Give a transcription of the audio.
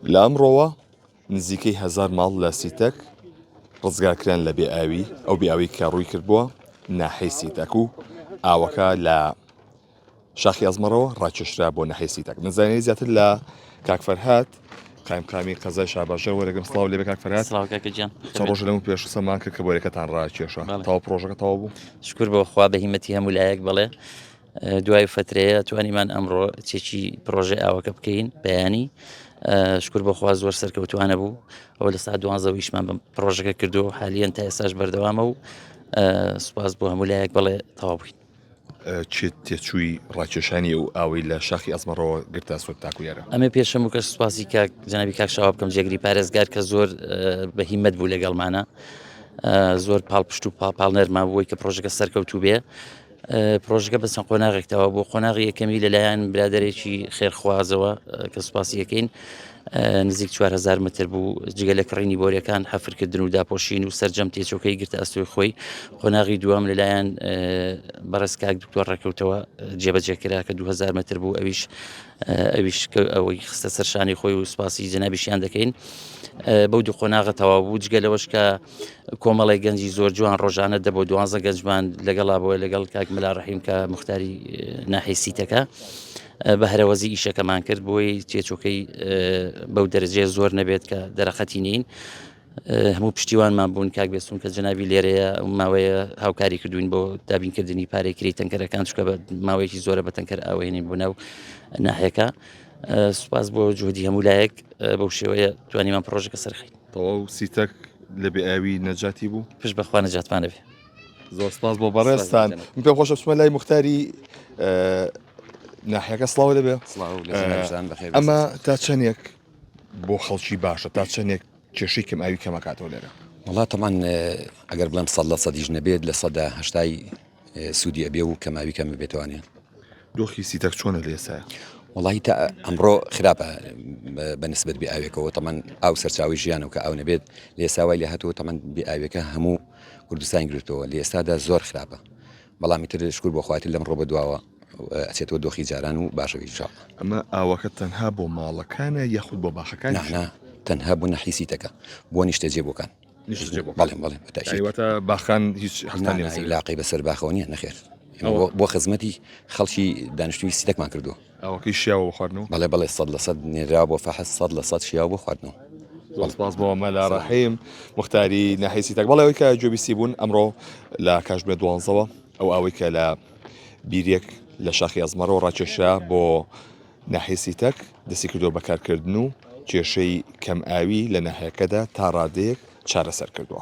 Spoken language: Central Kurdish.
لە ئەمڕۆوە نزیکەی هەزار ماڵ لە سیتەک ڕزگارکران لە بێ ئاوی، ئەو بێ ئاوی کە ڕووی کردبووە ناحیەی سیتەک و ئاوەکە لە شاخی ئەزمەڕەوە ڕاکێشرا بۆ ناحیەی سیتەک. من زانیاری زیاتر لە کاک فەرهاد قایمقامی قەزای شارباژێڕ وەرەگرم. سڵاو لێبێ کاک فەرهاد. سڵاو کاکە گیان. چەند ڕۆژە لەمە پێش قسەمان کرد کە بۆریەکەتان ڕاکێشا، تەواو پڕۆژەکە تەواو بوو؟ شکر بۆ خوا بە هیمەتی هەموو لایەک بەڵێ. دوای فترەیە توانیمان ئەمڕۆ چێکی پرۆژەی ئاوەکە بکەین بەیانی شکر بۆخوا زۆر سەرکەوتوانە بوو ئەوە لە ساعت دوانزە ویشمان بە پرۆژەکە کردو حالیەن تا ئێستاش بەردەوامە و سوپاس بۆ هەموو لایەک بەڵێ تەواو بووین. چ تێچووی ڕاکێشانی ئەو ئاوەی لە شاخی ئەزمەڕەوە گرتە سۆر تاکو ئێرە؟ ئەمێ پێش هەموو کەس سوپاسی کاک جەنابی کاک شاوە بکەم جێگری پارێزگار کە زۆر بە هیمەت بوو لەگەڵمانە زۆر پاڵپشت و پاڵنەرمان بووی کە پرۆژەکە سەرکەوتوو بێ پرۆژەکە بە چەند قۆناغێک تەواو بوو قۆناغی یەکەمی لەلایەن برادەرێکی خێرخوازەوە کە سوپاسی یەکەین نزیک 4هزار متر بوو جگە لە کڕینی بۆریەکان حەفرکردن و داپۆشین و سەرجەم تێچۆکەی گرتە ئەستۆی خۆی قۆناغی دووەم لەلایەن بەڕێز کاک دکتۆر ڕێکەوتەوە جێبەجێ کرا کە 2000 متر بوو ئەویش ئەویش ئەوەی خستە سەرشانی خۆی و سوپاسی جەنابیشیان دەکەین بەو دوو قۆناغە تەواو بوو جگە لەوەش کە کۆمەڵێک گەنجی زۆر جوان ڕۆژانە دە بۆ دوانزە گەنجمان لەگەڵا بۆیە لەگەڵ کاک مەلا ڕەحیم کە موختاری ناحیەی سیتەکە بە هەرەوەزی ئیشەکەمان کرد بۆی تێچۆکەی بەو دەرەجەیە زۆر نەبێت کە دەرەقەتی نین هەموو پشتیوانمان بوون کاک بێسون کە جەنابی لێرەیە ماوەیە هاوکاری کردوین بۆ دابینکردنی پارەی کری تەنکەرەکان چکە بە ماوەیەکی زۆرە بە تەنکەر ئاوێنین بۆ ناو ناحیەکە سوپاس بۆ جهدی هەموو لایەک بەو شێوەیە توانیمان پرۆژەکە سەرخین. تەواو سیتەک لە بێ ئاوی نەجاتی بوو؟ پشت بەخوا نەجاتمان ئەبێ. زۆر سپاس بۆ بەڕێزتان. من پێم خۆشە بچمە لای موختاری ناحیەکە سڵاو لەبێ. ئەمە تا چەندێک بۆ خەڵکی باشە تا چەندێک کێشەی کەم ئاوی کەمەکاتەوە لێرە؟ وەڵا تەمان ئەگەر بڵێم سەد لە سەدیش نەبێت لە سەدا هەشتای سوودی ئەبێ و کەماوی کەم بێتوانێ. دۆخی سیتەک چۆنە لە ئێستایا؟ وەڵاهی تا ئەمڕۆ خراپە بە نسبەت بێ ئاوێکەوە تەمان ئاو سەرچاوی ژیانە و کە ئاو نەبێت لە ئێستا وای لێ هاتووە تەمان بێ ئاوێکە هەموو کوردستان گرتەوە لە ئێستادا زۆر خراپە بەڵام ئیتر شکر بۆ خواتر لەم ڕۆ بە دواوە ئەچێتەوە دۆخی جاران و باشە ان شاء الله. ئەمە ئاوەکە تەنها بۆ ماڵەکانە یاخود بۆ باخەکانیشە؟ نا نا تەنها بۆ نەحی سیتەکە بۆ نیشتەجێبووەکان. بەڵێ بەڵێ واتە باخان هیچ علاقەی بەسەر باخەوە نییە نەخێر بۆ خزمەتی خەڵکی دانیشتوی سیتەکمان کردووە ئەوەکەی شیاوە بۆ خواردنەوە بەڵێ بەڵێ سەد لە سەد نێرا بۆ فەحس سەد لە سەد شیاو بۆ خواردنەوە زۆر سپاس بۆ مەلا ڕەحیم مختاری ناحیەی سیتەک بەڵێ ئەوەی کە گوێبیستی بوون ئەمڕۆ لە کاژمێر دوانزەوە ئەو ئاوەی کە لە بیرێک لە شاخی ئەزمەڕەوە ڕاکێشرا بۆ ناحیەی سیتەک دەستیکردووە بە کارکردن و کێشەی کەمئاوی لە ناحیەکەدا تا ڕادەیەک چارەسەر کردووە.